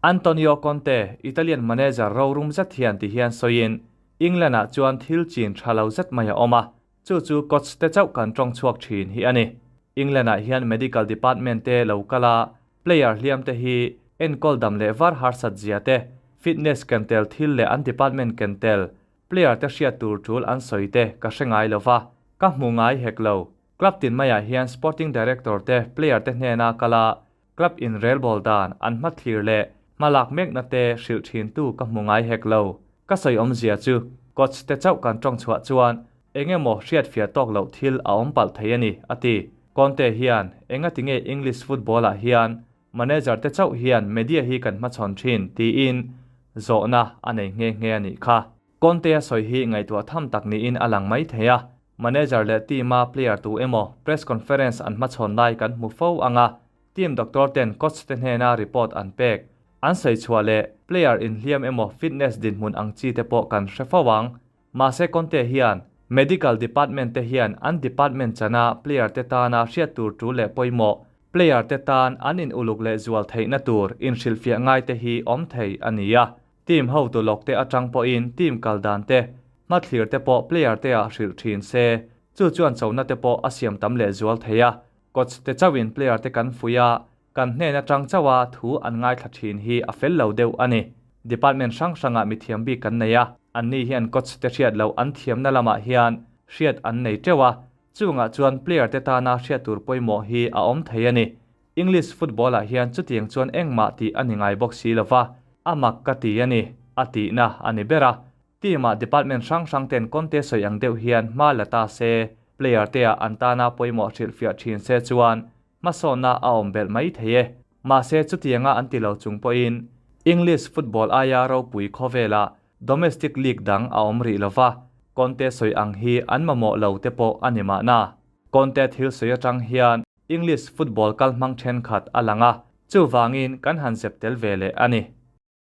Antonio Conte, Italian manager rorum zet hian ti hian sawiin, England-ah chuan thil chin tha lo zet mai a awm a, chu chu coach te chauh kan tawng chhuak thin hi a ni. England-ah hian medical department te lo kal a, player hliam te hi enkawl dam leh var harsat zia te, fitness ken tel thil leh an department ken tel player te hriat tur tul an sawi te ka hre ngai lo va, ka hmu ngai hek lo. Club tin maiah hian sporting director te player te hnena kal a, Club in relbawl dan an hmathlir leh hmalak mekna te hrilh thintu ka hmu ngai hek lo. Ka sawi awmzia chu coach te chauh kan tawng chhuah chuan eng emaw hriatfiah tawk loh thil a awm palh thei a ni, a ti. Conte hian engati nge English football ah hian manager te chauh hian media hi kan hmachhawn thin tiin zawhna a nei nghe nghe a nih kha. Conte a sawi hi ngaihtuah tham tak niin a lang mai thei a, manager leh team-a player tu emaw press conference an hmachhawn lai kan hmu fo ang a, team doctor ten coach te hnena report an pek, an sawi chhuah leh player inhliam emaw fitness dinhmun ang chi te pawh kan hre fo ang. Mahse Conte hian medical department te hian an department chana player te tana hriat tur tul leh pawimawh, player te tan an in uluk leh zual theihna tur inhrilhfiah ngai te hi awm thei a ni a. Team hotu lawk te atang pawhin team kal dan te, hmathlir te pawh player te ah hrilh thin se, chu chuan chona te pawh a siam tam leh zual thei a. Coach te chauhin player te kan fuih a, kan hnen atang chauha thu an ngaithla thin hi a fel lo deuh a ni. Department hrang hrangah mithiam bik kan nei a, anni hian coach te hriat loh an thiamna lamah hian hriat an nei teuh a, chungah chuan player te tana hriat tur pawimawh hi a awm thei a ni. English football ah hian chutiang chuan engmah tih a ni ngai bawk si lova, a mak ka ti a ni, a tihna a ni ber a. Team ah department hrang hrang ten Conte sawi ang deuh hian hma la ta se, player te ah an tana pawimawh hrilhfiah thin se chuan hmasawnna a awm belh mai thei e. Mahse chutianga an ti lo chung pawhin English football aia ropui khawvelah domestic league dang a awm rih lova, Conte sawi ang hi an mamawh lo te pawh a ni mahna. Conte thil sawi atang hian English football kal hmang thenkhat a lang a, chuvangin kan han zep tel ve leh a ni.